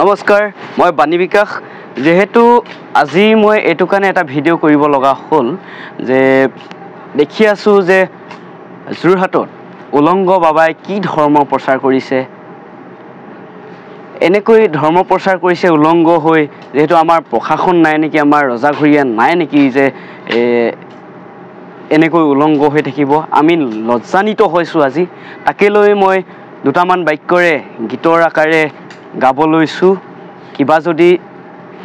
নমস্কাৰ, মই বাণী বিকাশ। যিহেতু আজি মই এইটো কাৰণে এটা ভিডিঅ' কৰিব লগা হ'ল যে দেখি আছোঁ যে যোৰহাটত উলংগ বাবাই কি ধৰ্ম প্ৰচাৰ কৰিছে, এনেকৈ ধৰ্ম প্ৰচাৰ কৰিছে উলংগ হৈ। যিহেতু আমাৰ প্ৰশাসন নাই নেকি, আমাৰ ৰজাঘৰীয়া নাই নেকি যে এনেকৈ উলংগ হৈ থাকিব? আমি লজ্জান্বিত হৈছোঁ আজি। তাকে লৈ মই দুটামান বাক্যৰে গীতৰ আকাৰে গাব লৈছোঁ। কিবা যদি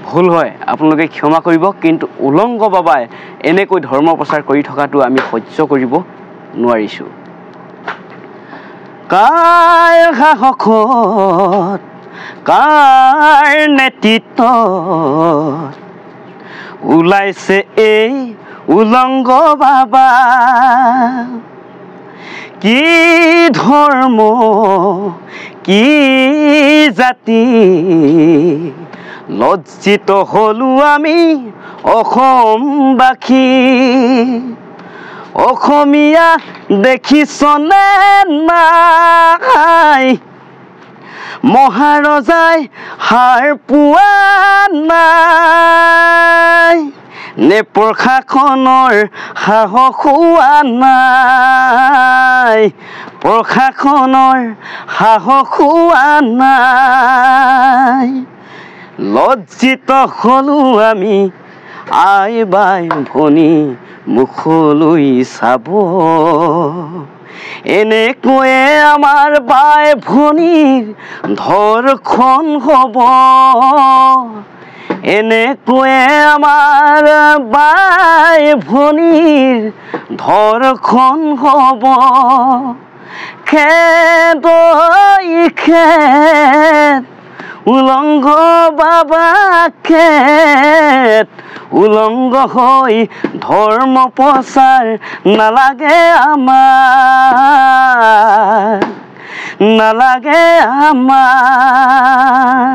ভুল হয় আপোনালোকে ক্ষমা কৰিব, কিন্তু উলংগ বাবাই এনেকৈ ধৰ্ম প্ৰচাৰ কৰি থকাটো আমি সহ্য কৰিব নোৱাৰিছোঁ। কাৰ সাহসত, কাৰ নেতৃত্বত ওলাইছে এই উলংগ বাবা? কি ধৰ্ম, কি জাতি, লজ্জিত হলো আমি অসমবাসী। অসমীয়া দেখিছনে নাই, মহাৰজাই হাৰ পোৱা নাই, নে প্ৰশাসনৰ সাহস হোৱা নাই, প্ৰশাসনৰ সাহস হোৱা নাই। লজ্জিত হলো আমি, আই বাই ভনী মুখলৈ চাব। এনেকৈয়ে আমাৰ বাই ভনীৰ ধৰ্ষণ হ'ব, এনেকৈয়ে আমাৰ বাই ভনীৰ ধৰ্ষণ হ'ব। খেদ খেদ উলংগ বাবা খেদ, উলংগ হৈ ধৰ্ম প্ৰচাৰ নালাগে আমাৰ, নালাগে আমাৰ।